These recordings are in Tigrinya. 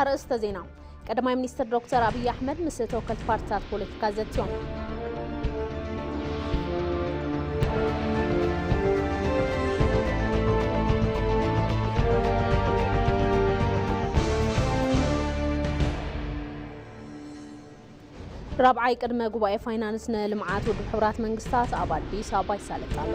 ኣርእስተ ዜና። ቀዳማይ ሚኒስትር ዶክተር ኣብይ ኣሕመድ ምስ ተወከልቲ ፓርቲታት ፖለቲካ ዘትዮም። ራብዓይ ቅድመ ጉባኤ ፋይናንስ ንልምዓት ውድብ ሕቡራት መንግስታት ኣብ ኣዲስ ኣበባ ይሳለጥ ኣሎ።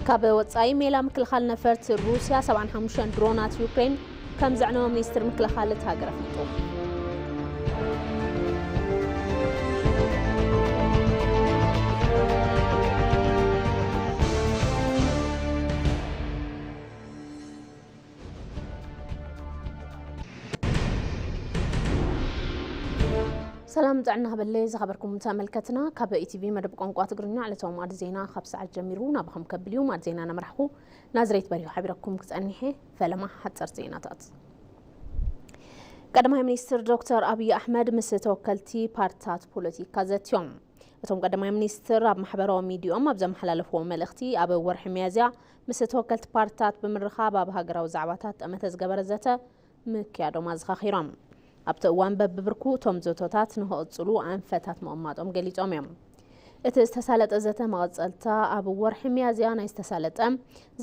ካብ ወጻኢ፣ ሜላ ምክልኻል ነፈርቲ ሩስያ ሰብዓን ሓሙሽተን ድሮናት ዩክሬን ከም ዘዕነወ ሚኒስትር ምክልኻል እታ ሃገር ኣፍሊጡ። ሰላም ጥዕና ሃበለይ ዝኸበርኩም ተመልከትና፣ ካብ ኢቲቪ መደብ ቋንቋ ትግርኛ ዕለታዊ ማዕዲ ዜና ካብ ሰዓት ጀሚሩ ናባኹም ከብል እዩ። ማዕዲ ዜና ነመራሕኹ ናዝሬት በሪሁ ሓቢረኩም ክጸኒሐ። ፈለማ ሓጸር ዜናታት። ቀዳማይ ሚኒስትር ዶክተር ኣብይ ኣሕመድ ምስ ተወከልቲ ፓርቲታት ፖለቲካ ዘትዮም። እቶም ቀዳማይ ሚኒስትር ኣብ ማሕበራዊ ሚዲዮም ኣብ ዘመሓላለፍዎ መልእኽቲ፣ ኣብ ወርሒ ሚያዝያ ምስ ተወከልቲ ፓርቲታት ብምርኻብ ኣብ ሃገራዊ ዛዕባታት ጠመተ ዝገበረ ዘተ ምክያዶም ኣዘኻኺሮም። ኣብቲ እዋን በብብርኩ እቶም ዘቶታት ንክቕጽሉ ኣንፈታት ምቕማጦም ገሊጾም እዮም። እቲ ዝተሳለጠ ዘተ መቐጸልታ ኣብ ወርሒ ሚያዝያ ናይ ዝተሳለጠ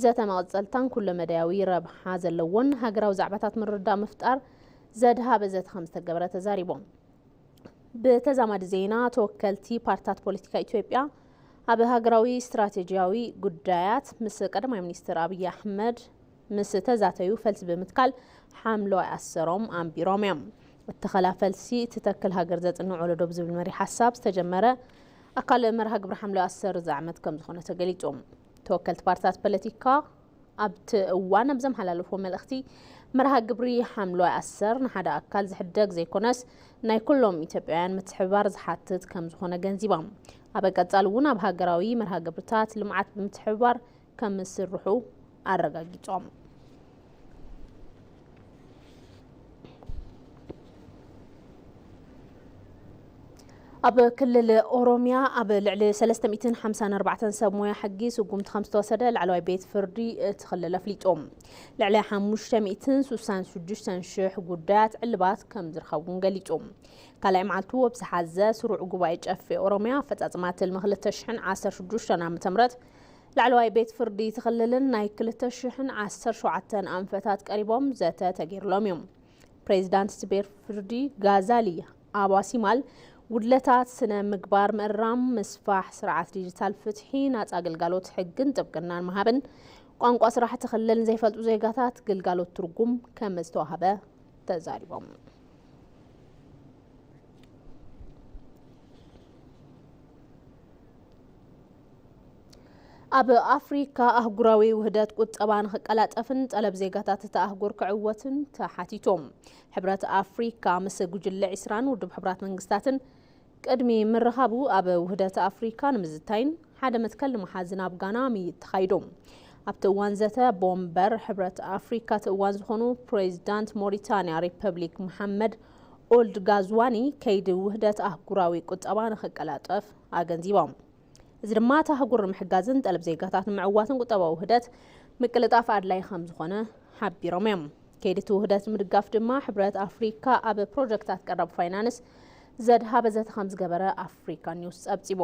ዘተ መቐጸልታን ኩለ መዳያዊ ረብሓ ዘለዎን ሃገራዊ ዛዕባታት ምርዳእ ምፍጣር ዘድሃበ ዘተ ከም ዝተገበረ ተዛሪቦም። ብተዛማዲ ዜና፣ ተወከልቲ ፓርቲታት ፖለቲካ ኢትዮጵያ ኣብ ሃገራዊ ስትራቴጂያዊ ጉዳያት ምስ ቀዳማይ ሚኒስትር ኣብይ ኣሕመድ ምስ ተዛተዩ፣ ፈልሲ ብምትካል ሓምለዋይ ኣሰሮም ኣንቢሮም እዮም። እተኸላ ፈልሲ ትተክል ሃገር ዘጽንዕ ወለዶ ብዝብል መሪሕ ሓሳብ ዝተጀመረ ኣካል መርሃ ግብሪ ሓምለዋይ ኣሰር እዚ ዓመት ከም ዝኾነ ተገሊጹ። ተወከልቲ ፓርቲታት ፖለቲካ ኣብቲ እዋን ኣብ ዘመሓላለፍዎ መልእኽቲ፣ መርሃ ግብሪ ሓምለዋይ ኣሰር ንሓደ ኣካል ዝሕደግ ዘይኮነስ፣ ናይ ኩሎም ኢትዮጵያውያን ምትሕብባር ዝሓትት ከም ዝኾነ ገንዚቦም። ኣብ ቀጻሊ እውን ኣብ ሃገራዊ መርሃ ግብርታት ልምዓት ብምትሕብባር ከም ዝስርሑ ኣረጋጊጾም። ኣብ ክልል ኦሮሚያ ኣብ ልዕሊ ሰለስተ ሚእትን ሓምሳን ኣርባዕተን ሰብ ሞያ ሕጊ ስጉምቲ ከም ዝተወሰደ ላዕለዋይ ቤት ፍርዲ እቲ ክልል ኣፍሊጡ። ልዕሊ ሓሙሽተ ሚእትን ስሳን ሽዱሽተን ሽሕ ጉዳያት ዕልባት ከም ዝረኸቡ እውን ገሊጹ። ካልኣይ መዓልቱ ኣብ ዝሓዘ ስሩዕ ጉባኤ ጨፌ ኦሮሚያ ኣፈጻጽማ ትልሚ ክልተ ሽሕን ዓሰርተ ሽዱሽተን ዓመተ ምህረት ላዕለዋይ ቤት ፍርዲ እቲ ክልልን ናይ ክልተ ሽሕን ዓሰርተ ሸውዓተን ኣንፈታት ቀሪቦም ዘተ ተገይርሎም እዮም። ፕሬዚዳንት እቲ ቤት ፍርዲ ጋዛሊ ኣባሲማል፣ ጉድለታት ስነ ምግባር ምእራም፣ ምስፋሕ ስርዓት ዲጂታል ፍትሒ፣ ናጻ ግልጋሎት ሕግን ጥብቅናን ምሃብን፣ ቋንቋ ስራሕ እቲ ክልል ንዘይፈልጡ ዜጋታት ግልጋሎት ትርጉም ከም ዝተዋህበ ተዛሪቦም። ኣብ ኣፍሪካ ኣህጉራዊ ውህደት ቁጠባ ንኽቀላጠፍን ጠለብ ዜጋታት እታ ኣህጉር ክዕወትን ተሓቲቱ። ሕብረት ኣፍሪካ ምስ ጉጅለ ዒስራን ውድብ ሕቡራት መንግስታትን ቅድሚ ምርኻቡ ኣብ ውህደት ኣፍሪካ ንምዝታይን ሓደ መትከል ንምሓዝን ኣብ ጋና ምይይጥ ተኻይዱ። ኣብቲ እዋን ዘተ ኣቦ ወንበር ሕብረት ኣፍሪካ እቲ እዋን ዝኾኑ ፕሬዚዳንት ሞሪታንያ ሪፐብሊክ መሓመድ ኦልድ ጋዝዋኒ ከይዲ ውህደት ኣህጉራዊ ቁጠባ ንኽቀላጠፍ ኣገንዚቦም። እዚ ድማ እታ ኣህጉር ንምሕጋዝን ጠለብ ዜጋታት ንምዕዋትን ቁጠባዊ ውህደት ምቅልጣፍ ኣድላዪ ከም ዝኾነ ሓቢሮም እዮም። ከይዲ እቲ ውህደት ንምድጋፍ ድማ ሕብረት ኣፍሪካ ኣብ ፕሮጀክታት ቀረብ ፋይናንስ ዘድሃበ ዘተ ከም ዝገበረ ኣፍሪካ ኒውስ ጸብጺቡ።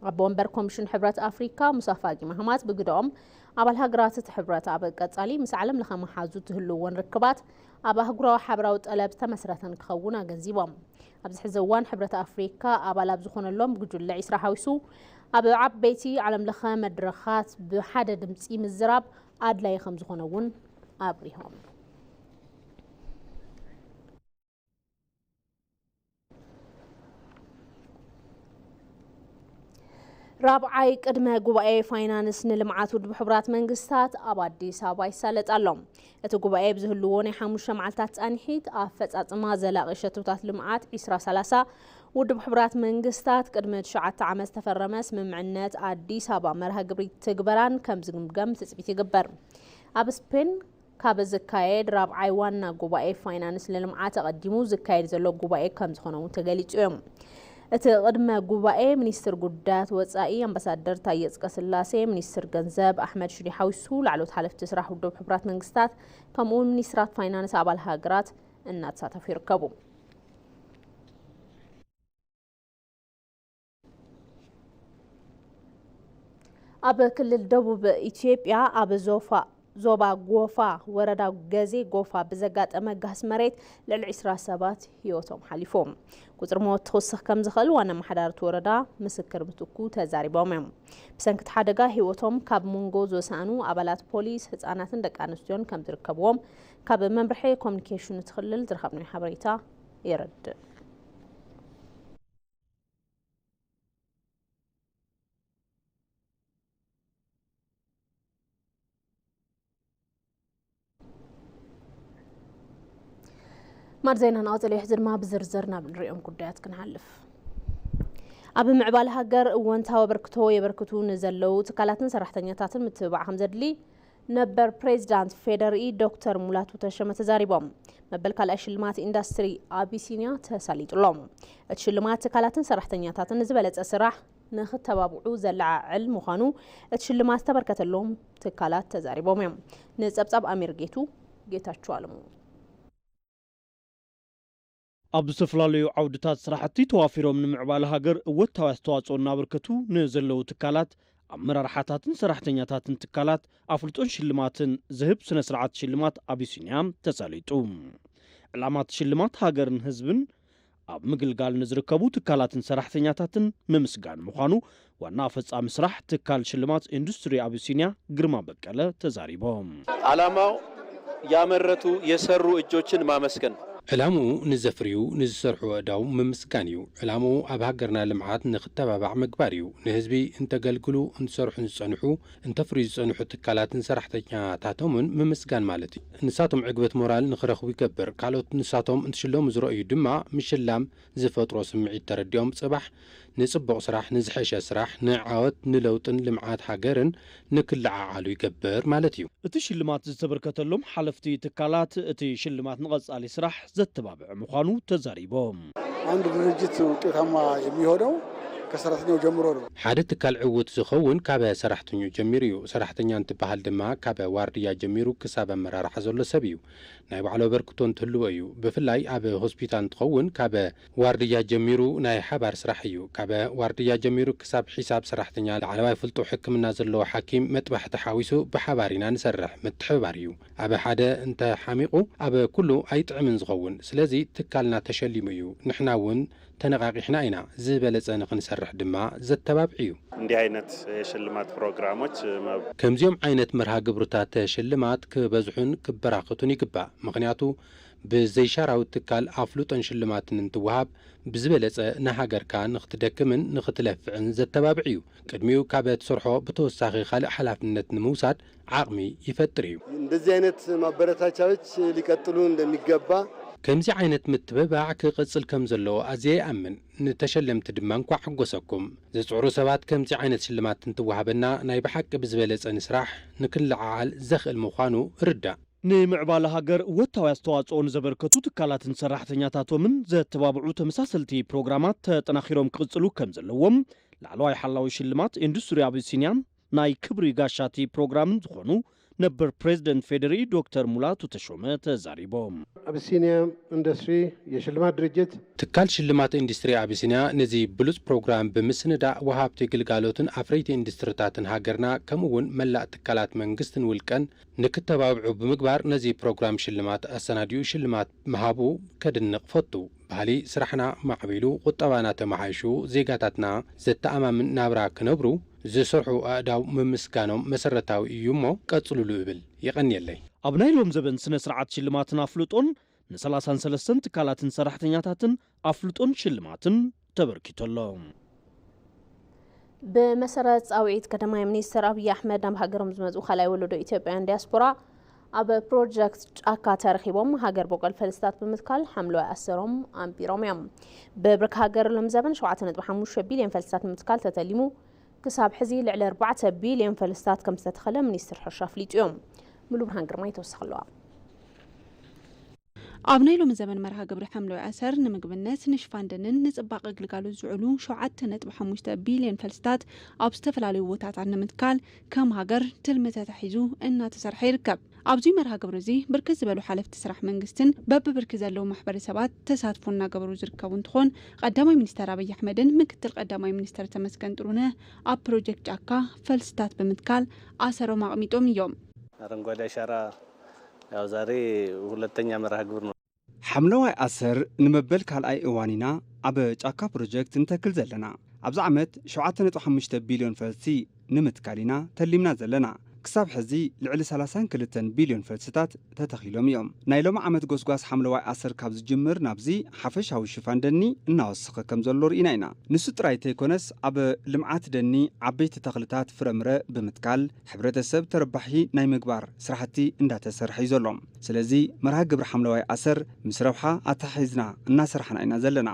ኣቦ ወንበር ኮሚሽን ሕብረት ኣፍሪካ ሙሳ ፋቂ ማህማት ብግደኦም፣ ኣባል ሃገራት እቲ ሕብረት ኣብ ቀጻሊ ምስ ዓለም ለኸ መሓዙት ዝህልውዎን ርክባት ኣብ ኣህጉራዊ ሓበራዊ ጠለብ ዝተመስረተን ክኸውን ኣገንዚቦም። ኣብዚ ሕዚ እዋን ሕብረት ኣፍሪካ ኣባል ኣብ ዝኾነሎም ጉጅለ ዒስራ ሓዊሱ ኣብ ዓበይቲ ዓለም ለኸ መድረኻት ብሓደ ድምፂ ምዝራብ ኣድላዪ ከም ዝኾነ እውን ኣብሪሆም። ራብዓይ ቅድመ ጉባኤ ፋይናንስ ንልምዓት ውድብ ሕቡራት መንግስታት ኣብ ኣዲስ ኣበባ ይሳለጥ ኣሎ። እቲ ጉባኤ ብዝህልዎ ናይ ሓሙሽተ መዓልታት ጻንሒት ኣፈጻጽማ ዘላቒ ሸቶታት ልምዓት ዒስራ ሰላሳ፣ ውድብ ሕቡራት መንግስታት ቅድሚ ትሽዓተ ዓመት ዝተፈረመ ስምምዕነት ኣዲስ ኣበባ መርሃ ግብሪ ትግበራን ከም ዝግምገም ትጽቢት ይግበር። ኣብ ስፔን ካብ ዝካየድ ራብዓይ ዋና ጉባኤ ፋይናንስ ንልምዓት ኣቐዲሙ ዝካየድ ዘሎ ጉባኤ ከም ዝኾነ እውን ተገሊጹ እዩ። እቲ ቅድመ ጉባኤ ሚኒስትር ጉዳያት ወጻኢ ኣምባሳደር ታየ ኣጽቀስላሴ፣ ሚኒስትር ገንዘብ ኣሕመድ ሽዴ ሓዊሱ ላዕለዎት ሓለፍቲ ስራሕ ውድብ ሕቡራት መንግስታት ከምኡ እውን ሚኒስትራት ፋይናንስ ኣባል ሃገራት እናተሳተፉ ይርከቡ። ኣብ ክልል ደቡብ ኢትዮጵያ ኣብ ዞፋ ዞባ ጎፋ ወረዳ ገዜ ጎፋ ብዘጋጠመ ጋህስ መሬት ልዕሊ ዕስራ ሰባት ህይወቶም ሓሊፉ። ቁፅሪ ሞት ክውስኽ ከም ዝኽእል ዋና ኣመሓዳሪ እቲ ወረዳ ምስክር ምትኩ ተዛሪቦም እዮም። ብሰንኪ እቲ ሓደጋ ህይወቶም ካብ መንጎ ዝወሰኑ ኣባላት ፖሊስ፣ ህፃናትን ደቂ ኣንስትዮን ከም ዝርከብዎም ካብ መምርሒ ኮሚኒኬሽን እቲ ክልል ዝረኸብናዮ ሓበሬታ የረድእ። ማር ዜና ንቐጽል እዩ። ሕዚ ድማ ብዝርዝር ናብ ንሪኦም ጉዳያት ክንሓልፍ። ኣብ ምዕባለ ሃገር እወንታዊ ኣበርክቶ የበርክቱ ንዘለዉ ትካላትን ሰራሕተኛታትን ምትብባዕ ከም ዘድሊ ነበር ፕሬዚዳንት ፌደሪኢ ዶክተር ሙላቱ ተሸመ ተዛሪቦም። መበል ካልኣይ ሽልማት ኢንዳስትሪ ኣቢሲንያ ተሳሊጡሎም። እቲ ሽልማት ትካላትን ሰራሕተኛታትን ንዝበለጸ ስራሕ ንክተባብዑ ዘለዓዕል ምዃኑ እቲ ሽልማት ዝተበርከተሎም ትካላት ተዛሪቦም እዮም። ንጸብጻብ ኣሚር ጌቱ፣ ጌታቸው ኣለሙ። ኣብ ዝተፈላለዩ ዓውድታት ስራሕቲ ተዋፊሮም ንምዕባለ ሃገር እወታዊ ኣስተዋፅኦ እናበርከቱ ንዘለዉ ትካላት፣ ኣመራርሓታትን ሰራሕተኛታትን ትካላት ኣፍልጦን ሽልማትን ዝህብ ስነ ስርዓት ሽልማት ኣቢሲንያ ተሳሊጡ። ዕላማ እቲ ሽልማት ሃገርን ህዝብን ኣብ ምግልጋል ንዝርከቡ ትካላትን ሰራሕተኛታትን ምምስጋን ምዃኑ ዋና ፈጻሚ ስራሕ ትካል ሽልማት ኢንዱስትሪ ኣቢሲንያ ግርማ በቀለ ተዛሪቦም። ዓላማው ያመረቱ የሰሩ እጆችን ማመስገን። ዕላምኡ ንዘፍርዩ ንዝሰርሑ ኣእዳው ምምስጋን እዩ። ዕላምኡ ኣብ ሃገርና ልምዓት ንክተባባዕ ምግባር እዩ። ንህዝቢ እንተገልግሉ፣ እንትሰርሑ ዝጸንሑ፣ እንተፍርዩ ዝጸንሑ ትካላትን ሰራሕተኛታቶምን ምምስጋን ማለት እዩ። ንሳቶም ዕግበት ሞራል ንክረኽቡ ይገብር። ካልኦት ንሳቶም እንትሽለሙ ዝረእዩ ድማ ምሽላም ዝፈጥሮ ስምዒት ተረዲኦም ጽባሕ ንጽቡቕ ስራሕ፣ ንዝሐሸ ስራሕ፣ ንዓወት፣ ንለውጥን ልምዓት ሃገርን ንክለዓዓሉ ይገብር ማለት እዩ። እቲ ሽልማት ዝተበርከተሎም ሓለፍቲ ትካላት እቲ ሽልማት ንቐጻሊ ስራሕ ዘተባብዕ ምዃኑ ተዛሪቦም። አንድ ድርጅት ውጤታማ የሚሆነው ከሰራተኛው ጀምሮ ነው። ሓደ ትካል ዕውት ዝኸውን ካብ ሰራሕተኛው ጀሚሩ እዩ። ሰራሕተኛ እንትበሃል ድማ ካብ ዋርድያ ጀሚሩ ክሳብ ኣመራርሓ ዘሎ ሰብ እዩ። ናይ ባዕሉ ኣበርክቶ እንትህልዎ እዩ። ብፍላይ ኣብ ሆስፒታል እንትኸውን ካብ ዋርድያ ጀሚሩ ናይ ሓባር ስራሕ እዩ። ካብ ዋርድያ ጀሚሩ ክሳብ ሒሳብ ሰራሕተኛ፣ ላዕለዋይ ፍልጦ ሕክምና ዘለዎ ሓኪም፣ መጥባሕቲ ሓዊሱ ብሓባር ኢና ንሰርሕ። ምትሕብባር እዩ። ኣብ ሓደ እንተሓሚቑ ኣብ ኩሉ ኣይጥዕምን ዝኸውን። ስለዚ ትካልና ተሸሊሙ እዩ። ንሕና እውን ተነቓቒሕና ኢና። ዝበለጸ ንኽንሰርሕ ድማ ዘተባብዕ እዩ። እንዲህ አይነት የሽልማት ፕሮግራሞች መብ- ከምዚኦም ዓይነት መርሃ ግብርታት ሽልማት ክበዝሑን ክበራኸቱን ይግባእ። ምኽንያቱ ብዘይሻራዊ ትካል ኣፍልጦን ሽልማትን እንትወሃብ ብዝበለጸ ንሃገርካ ንኽትደክምን ንኽትለፍዕን ዘተባብዕ እዩ። ቅድሚኡ ካብ እትሰርሖ ብተወሳኺ ካልእ ሓላፍነት ንምውሳድ ዓቕሚ ይፈጥር እዩ። እንደዚህ አይነት ማበረታቻዎች ሊቀጥሉ እንደሚገባ። ከምዚ ዓይነት ምትብባዕ ክቕጽል ከም ዘለዎ ኣዝየ ይኣምን። ንተሸለምቲ ድማ እንኳዕ ሓጎሰኩም። ዝጽዕሩ ሰባት ከምዚ ዓይነት ሽልማት እንትወሃበና ናይ ብሓቂ ብዝበለጸ ንስራሕ ንክንለዓዓል ዘኽእል ምዃኑ እርዳእ። ንምዕባለ ሃገር እወታዊ ኣስተዋጽኦ ንዘበርከቱ ትካላትን ሰራሕተኛታቶምን ዘተባብዑ ተመሳሰልቲ ፕሮግራማት ተጠናኺሮም ክቕጽሉ ከም ዘለዎም ላዕለዋይ ሓላዊ ሽልማት ኢንዱስትሪ ኣቢሲንያን ናይ ክብሪ ጋሻ እቲ ፕሮግራምን ዝኾኑ ነበር ፕሬዚደንት ፌዴሪ ዶክተር ሙላቱ ተሾመ ተዛሪቦም። አቢሲኒያ ኢንዱስትሪ የሽልማት ድርጅት። ትካል ሽልማት ኢንዱስትሪ ኣቢሲንያ ነዚ ብሉጽ ፕሮግራም ብምስንዳእ ወሃብቲ ግልጋሎትን ኣፍረይቲ ኢንዱስትሪታትን ሃገርና ከምኡ እውን መላእ ትካላት መንግስትን ውልቀን ንክተባብዑ ብምግባር ነዚ ፕሮግራም ሽልማት ኣሰናዲኡ ሽልማት ምሃቡ ከድንቕ ፈቱ። ባህሊ ስራሕና ማዕቢሉ፣ ቁጠባና ተመሓይሹ፣ ዜጋታትና ዘተኣማምን ናብራ ክነብሩ ዝሰርሑ ኣእዳው ምምስጋኖም መሰረታዊ እዩ እሞ ቀጽሉሉ እብል። የቐንየለይ። ኣብ ናይ ሎም ዘበን ስነ ስርዓት ሽልማትን ኣፍልጦን ንሰላሳን ሰለስተን ትካላትን ሰራሕተኛታትን ኣፍልጦን ሽልማትን ተበርኪቱ ኣሎ። ብመሰረት ጻውዒት ቀዳማይ ሚኒስትር ኣብይ ኣሕመድ ናብ ሃገሮም ዝመጹ ካልኣይ ወለዶ ኢትዮጵያውያን ዲያስፖራ ኣብ ፕሮጀክት ጫካ ተረኺቦም ሃገር በቆል ፈልስታት ብምትካል ሓምለዋይ ኣሰሮም ኣንቢሮም እዮም። ብብርኪ ሃገር ሎም ዘበን ሸውዓተ ነጥቢ ሓሙሽተ ቢልዮን ፈልስታት ንምትካል ተተሊሙ ክሳብ ሕዚ ልዕሊ ኣርባዕተ ቢልዮን ፈልስታት ከም ዝተተኸለ ሚኒስትር ሕርሻ ኣፍሊጡ እዮም። ሙሉ ብርሃን ግርማ ይተወስኽ ኣለዋ። ኣብ ናይ ሎሚ ዘበን መርሃ ግብሪ ሓምለዋይ ኣሰር ንምግብነት፣ ንሽፋን ደንን ንጽባቐ ግልጋሎት ዝውዕሉ ሸውዓተ ነጥቢ ሓሙሽተ ቢልዮን ፈልስታት ኣብ ዝተፈላለዩ ቦታታት ንምትካል ከም ሃገር ትልሚ ተታሒዙ እናተሰርሐ ይርከብ። ኣብዚ መርሃ ግብሪ እዚ ብርክት ዝበሉ ሓለፍቲ ስራሕ መንግስትን በብብርኪ ዘለዉ ማሕበረሰባት ተሳትፎ እናገበሩ ዝርከቡ እንትኾን፣ ቀዳማይ ሚኒስተር ኣብይ ኣሕመድን ምክትል ቀዳማይ ሚኒስተር ተመስገን ጥሩነህ ኣብ ፕሮጀክት ጫካ ፈልስታት ብምትካል ኣሰሮም ኣቕሚጦም እዮም። አረንጓዴ አሻራ ያው ዛሬ ሁለተኛ መርሃ ግብር ነው። ሓምለዋይ ኣሰር ንመበል ካልኣይ እዋን ኢና ኣብ ጫካ ፕሮጀክት ንተክል ዘለና። ኣብዚ ዓመት ሸውዓተ ነጥቢ ሓሙሽተ ቢልዮን ፈልሲ ንምትካል ኢና ተሊምና ዘለና። ክሳብ ሕዚ ልዕሊ ሰላሳን ክልተን ቢልዮን ፈልስታት ተተኺሎም እዮም። ናይ ሎሚ ዓመት ጎስጓስ ሓምለዋይ ኣሰር ካብ ዝጅምር ናብዚ ሓፈሻዊ ሽፋን ደኒ እናወሰኸ ከም ዘሎ ርኢና ኢና። ንሱ ጥራይ ተይኮነስ ኣብ ልምዓት ደኒ ዓበይቲ ተኽልታት ፍረምረ ብምትካል ሕብረተሰብ ተረባሒ ናይ ምግባር ስራሕቲ እንዳተሰርሐ እዩ ዘሎ። ስለዚ መርሃ ግብሪ ሓምለዋይ ኣሰር ምስ ረብሓ ኣተሓሒዝና እናሰራሕና ኢና ዘለና።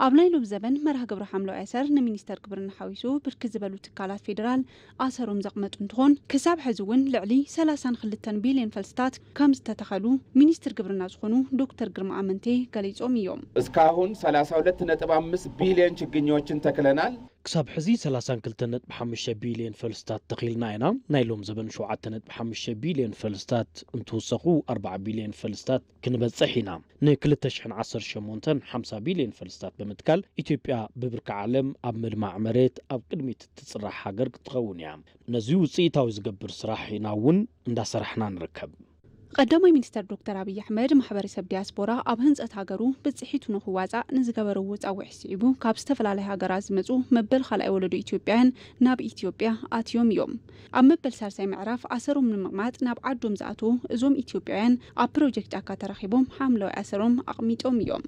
ኣብ ናይ ሎም ዘበን መርሃ ግብሪ ሓምለዋይ ኣሰር ንሚኒስተር ግብርና ሓዊሱ ብርክት ዝበሉ ትካላት ፌዴራል ኣሰሮም ዘቕመጡ እንትኾን ክሳብ ሕዚ እውን ልዕሊ ሰላሳን ክልተን ቢልዮን ፈልስታት ከም ዝተተኸሉ ሚኒስትር ግብርና ዝኾኑ ዶክተር ግርማ ኣመንቴ ገሊጾም እዮም። እስካሁን ሰላሳ ሁለት ነጥብ አምስት ቢሊዮን ችግኞችን ተክለናል። ክሳብ ሕዚ ሰላሳን ክልተን ነጥቢ ሓሙሽተ ቢልዮን ፈልስታት ተኺልና ኢና። ናይ ሎም ዘበን ሸውዓተ ነጥቢ ሓሙሽተ ቢልዮን ፈልስታት እንትውሰኹ ኣርባዓ ቢልዮን ፈልስታት ክንበጽሕ ኢና። ንክልተ ሽሕን ዓሰርተ ሸሞንተን ሓምሳ ቢልዮን ፈልስታት ብምትካል ኢትዮጵያ ብብርኪ ዓለም ኣብ ምልማዕ መሬት ኣብ ቅድሚት እትጽራሕ ሃገር ክትኸውን እያ። ነዚ ውጽኢታዊ ዝገብር ስራሕ ኢና እውን እንዳሰራሕና ንርከብ። ቀዳማይ ሚኒስተር ዶክተር ኣብይ ኣሕመድ ማሕበረሰብ ዲያስፖራ ኣብ ህንፀት ሃገሩ ብፅሒቱ ንክዋፃእ ንዝገበርዎ ፃውዒት ስዒቡ ካብ ዝተፈላለያ ሃገራት ዝመፁ መበል ካልኣይ ወለዶ ኢትዮጵያውያን ናብ ኢትዮጵያ ኣትዮም እዮም። ኣብ መበል ሳልሳይ ምዕራፍ ኣሰሮም ንምቕማጥ ናብ ዓዶም ዝኣተዉ እዞም ኢትዮጵያውያን ኣብ ፕሮጀክት ጫካ ተረኺቦም ሓምለዋይ ኣሰሮም ኣቕሚጦም እዮም።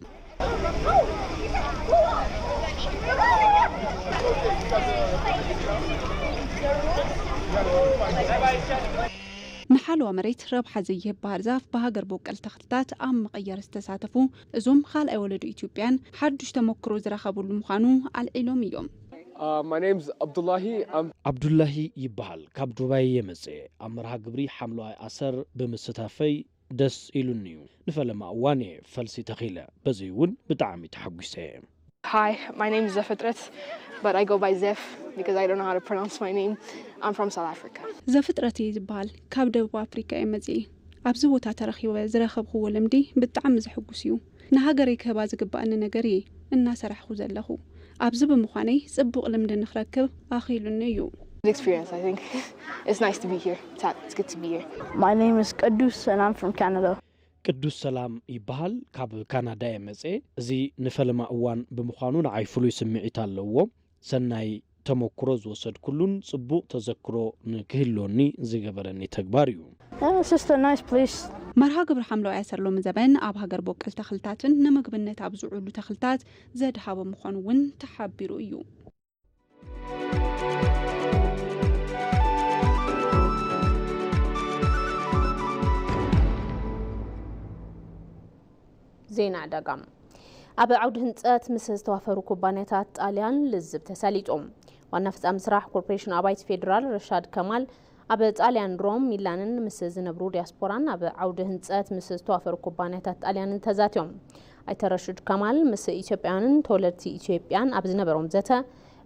ንሓለዋ መሬት ረብሓ ዘይህብ ባህር ዛፍ ብሃገር በቆል ተኽልታት ኣብ ምቕያር ዝተሳተፉ እዞም ካልኣይ ወለዶ ኢትዮጵያን ሓዱሽ ተመክሮ ዝረኸብሉ ምዃኑ ኣልዒሎም እዮም። Uh, my name's Abdullahi. I'm ዓብዱላሂ ይበሃል። ካብ ዱባይ እየ መፅኤ። ኣብ መርሃ ግብሪ ሓምለዋይ ኣሰር ብምስታፈይ ደስ ኢሉኒ እዩ። ንፈለማ እዋን እየ ፈልሲ ተኺለ። በዚ እውን ብጣዕሚ ተሓጒሰ እየ። Hi, my name is Zefetret, but I go by Zef because I don't know how to pronounce my name. I'm from South Africa. ዘፍጥረት እየ ዝበሃል። ካብ ደቡብ ኣፍሪካ እየ መፅኤ። ኣብዚ ቦታ ተረኺበ ዝረኸብክዎ ልምዲ ብጣዕሚ ዘሕጉስ እዩ። ንሃገረይ ክህባ ዝግበኣኒ ነገር እየ እናሰራሕኹ ዘለኹ። ኣብዚ ብምዃነይ ፅቡቕ ልምዲ ንኽረክብ ኣኽኢሉኒ እዩ። Good experience, I think. It's nice to be here. It's, ha- it's good to be here. My name is Kadus and I'm from Canada. ቅዱስ ሰላም ይበሃል። ካብ ካናዳ እየ መፅኤ። እዚ ንፈለማ እዋን ብምዃኑ ንዓይ ፍሉይ ስምዒት ኣለዎ። ሰናይ ተመክሮ ዝወሰድኩሉን ፅቡቕ ተዘክሮ ንክህልወኒ ዝገበረኒ ተግባር እዩ። Yeah, it's just a nice place. መርሃ ግብሪ ሓምለዋይ ኣሰር ሎሚ ዘበን ኣብ ሃገር በቆል ተኽልታትን ንምግብነት ኣብ ዝውዕሉ ተኽልታት ዘድሃበ ምዃኑ እውን ተሓቢሩ እዩ። ዜና ዕዳጋ። ኣብ ዓውዲ ህንፀት ምስ ዝተዋፈሩ ኩባንያታት ጣልያን ልዝብ ተሳሊጡ። ዋና ፍፃሚ ስራሕ ኮርፖሬሽን ኣባይቲ ፌዴራል ረሻድ ከማል ኣብ ጣልያን ሮም ሚላንን ምስ ዝነብሩ ዲያስፖራን ኣብ ዓውዲ ህንፀት ምስ ዝተዋፈሩ ኩባንያታት ጣልያንን ተዛትዮም። ኣይተ ረሽድ ከማል ምስ ኢትዮጵያውያንን ተወለድቲ ኢትዮጵያን ኣብ ዝነበሮም ዘተ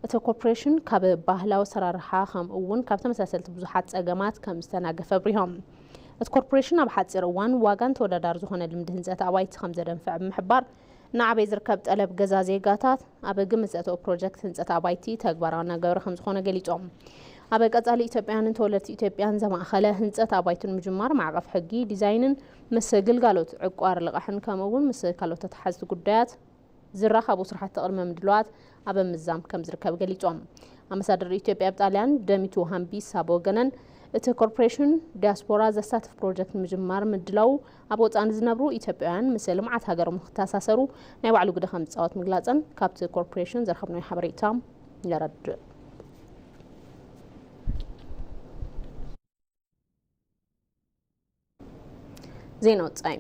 እቲ ኮርፖሬሽን ካብ ባህላዊ ኣሰራርሓ ከምኡ እውን ካብ ተመሳሰልቲ ብዙሓት ፀገማት ከም ዝተናገፈ ኣብሪሆም። እቲ ኮርፖሬሽን ኣብ ሓፂር እዋን ዋጋን ተወዳዳሪ ዝኾነ ልምዲ ህንፀት ኣባይቲ ከም ዘደንፍዕ ብምሕባር ንዓበይ ዝርከብ ጠለብ ገዛ ዜጋታት ኣብ ግምት ዘእተወ ፕሮጀክት ህንፀት ኣባይቲ ተግባራዊ እናገበረ ከም ዝኾነ ገሊፆም። ኣብ ቀፃሊ ኢትዮጵያውያንን ተወለድቲ ኢትዮጵያን ዘማእኸለ ህንፀት ኣባይትን ምጅማር ማዕቐፍ ሕጊ ዲዛይንን ምስ ግልጋሎት ዕቋር ልቓሕን ከምኡ እውን ምስ ካልኦት ተተሓዝቲ ጉዳያት ዝራኸቡ ስራሕቲ ቅድመ ምድላዋት ኣብ ምዛም ከም ዝርከብ ገሊፆም። ኣምባሳደር ኢትዮጵያ ኣብ ጣልያን ደሚቱ ሃምቢሳ ብወገነን እቲ ኮርፖሬሽን ዲያስፖራ ዘሳትፍ ፕሮጀክት ንምጅማር ምድላዉ ኣብ ወፃኢ ንዝነብሩ ኢትዮጵያውያን ምስ ልምዓት ሃገሮም ንክተኣሳሰሩ ናይ ባዕሉ ግደ ከም ዝፃወት ምግላፀን ካብቲ ኮርፖሬሽን ዝረኸብናዮ ሓበሬታ የረድእ። ዜና ወፃኢ።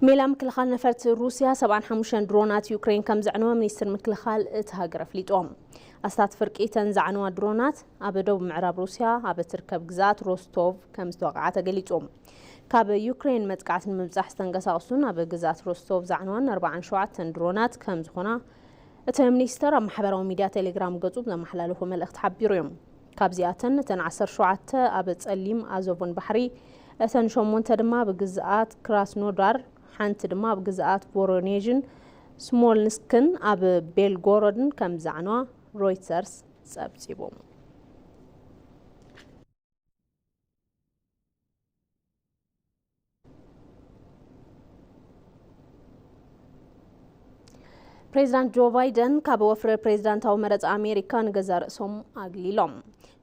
ሜላ ምክልኻል ነፈርቲ ሩስያ ሰብዓን ሓሙሽተን ድሮናት ዩክሬን ከም ዘዕነወ ሚኒስትር ምክልኻል እቲ ሃገር ኣፍሊጡ። ኣስታት ፍርቂ እተን ዘዕነዋ ድሮናት ኣብ ደቡብ ምዕራብ ሩስያ ኣብ እትርከብ ግዝኣት ሮስቶቭ ከም ዝተወቕዓ ተገሊጹ። ካብ ዩክሬን መጥቃዕቲ ንምብጻሕ ዝተንቀሳቐሱን ኣብ ግዝኣት ሮስቶቭ ዘዕነዋን ኣርባዓን ሸውዓተን ድሮናት ከም ዝኾና እቲ ሚኒስተር ኣብ ማሕበራዊ ሚድያ ቴሌግራም ገጹ ብዘመሓላለፎ መልእኽቲ ሓቢሩ እዩ። ካብዚኣተን እተን ዓሰርተ ሸውዓተ ኣብ ጸሊም ኣዞቮን ባሕሪ፣ እተን ሸሞንተ ድማ ኣብ ግዝኣት ክራስኖዳር፣ ሓንቲ ድማ ኣብ ግዝኣት ቮሮኔዥን ስሞልንስክን ኣብ ቤልጎሮድን ከም ዘዕነዋ ሮይተርስ ጸብጺቡ። ፕሬዚዳንት ጆ ባይደን ካብ ወፍሪ ፕሬዚዳንታዊ መረፃ ኣሜሪካ ንገዛ ርእሶም ኣግሊሎም።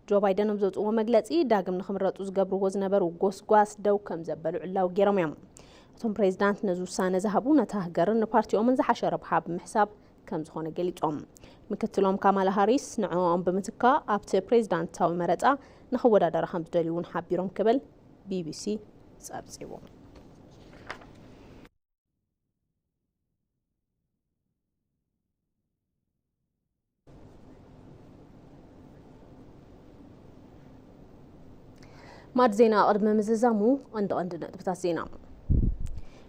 ጆ ባይደን ኣብ ዘውፅዎ መግለፂ፣ ዳግም ንክምረፁ ዝገብርዎ ዝነበሩ ጎስጓስ ደው ከም ዘበሉ ዕላዊ ገይሮም እዮም። እቶም ፕሬዚዳንት ነዚ ውሳነ ዝሃቡ ነታ ሃገርን ንፓርቲኦምን ዝሓሸ ረብሓ ብምሕሳብ ከም ዝኾነ ገሊጾም። ምክትሎም ካማላ ሃሪስ ንዕኦም ብምትካእ ኣብቲ ፕሬዚዳንታዊ መረጻ ንኽወዳደራ ከም ዝደልዩ እውን ሓቢሮም ክብል ቢቢሲ ጸብጺቡ። ማድ ዜና ቅድሚ ምዝዛሙ ቀንዲ ቀንዲ ነጥብታት ዜና።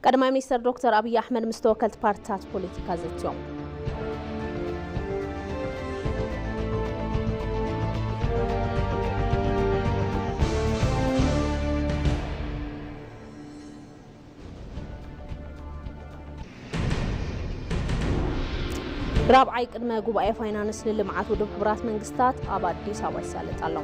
ቀዳማይ ሚኒስተር ዶክተር ኣብይ ኣሕመድ ምስ ተወከልቲ ፓርትታት ፖለቲካ ዘትዮም። ራብዓይ ቅድመ ጉባኤ ፋይናንስ ንልምዓት ውድብ ሕቡራት መንግስታት ኣብ ኣዲስ ኣበባ ይሳለጥ ኣሎ።